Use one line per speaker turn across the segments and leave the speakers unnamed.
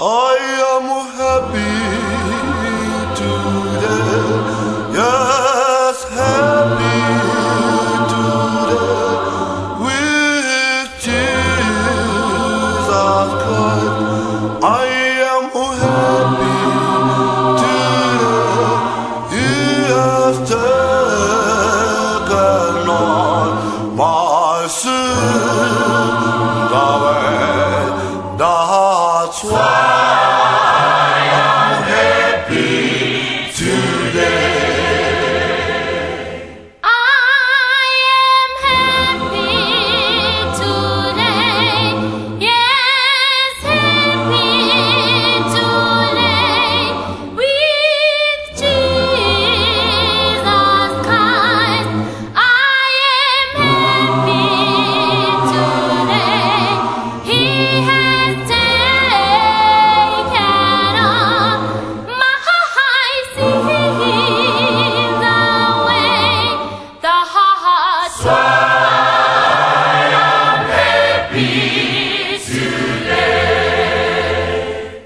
I am happy today. Yes, happy today with Jesus Christ. I am happy today. He has taken all my sins away. That's why I'm happy today.
I am happy today. Yes, happy today with Jesus Christ. I am happy today. He has taken all my sins away. That's why I'm happy today.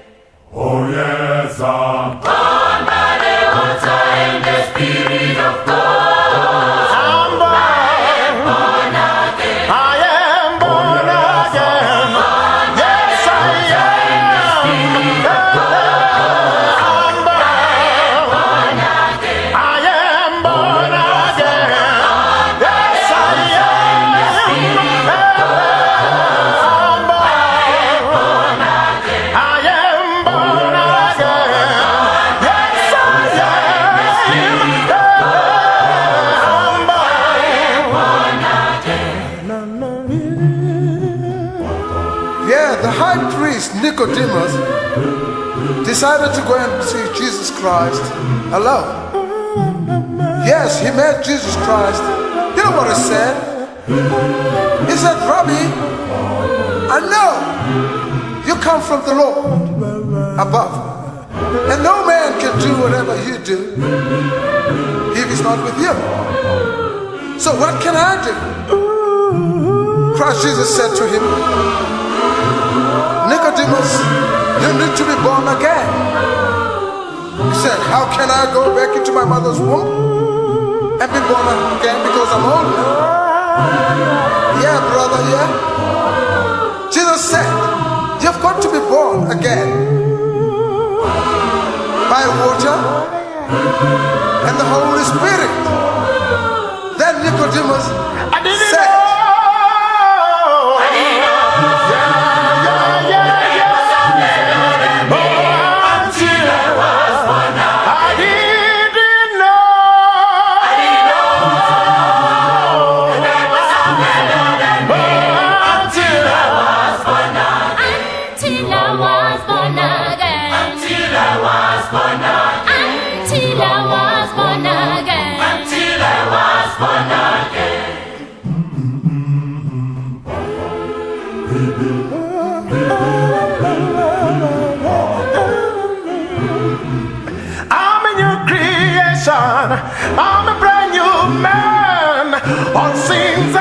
Oh yes, I'm
Born by the water and the Spirit of God.
I'm born. I am born again. Yes, I am. I'm born. I am born again. Yes, I am. I'm born. I am born again. Yes, I am. I'm born.
Yeah, the high priest Nicodemus decided to go and see Jesus Christ alone. Yes, he met Jesus Christ. You know what he said? He said, Rabbi, I know you come from the Lord above. And no man can do whatever you do if he's not with you. So what can I do? Christ Jesus said to him, Nicodemus, you need to be born again. He said, How can I go back into my mother's womb and be born again because I'm old now? Yeah, brother, yeah. Jesus said, You've got to be born again by water and the Holy Spirit. Then Nicodemus
I didn't
said,
know. Yeah, yeah, yeah. Oh, until I was born. I didn't know. Until I was
Until I was born again.
Until I was born again.
Until I was born again.
Until I was born again.
I'm a new creation. I'm a brand new man. All things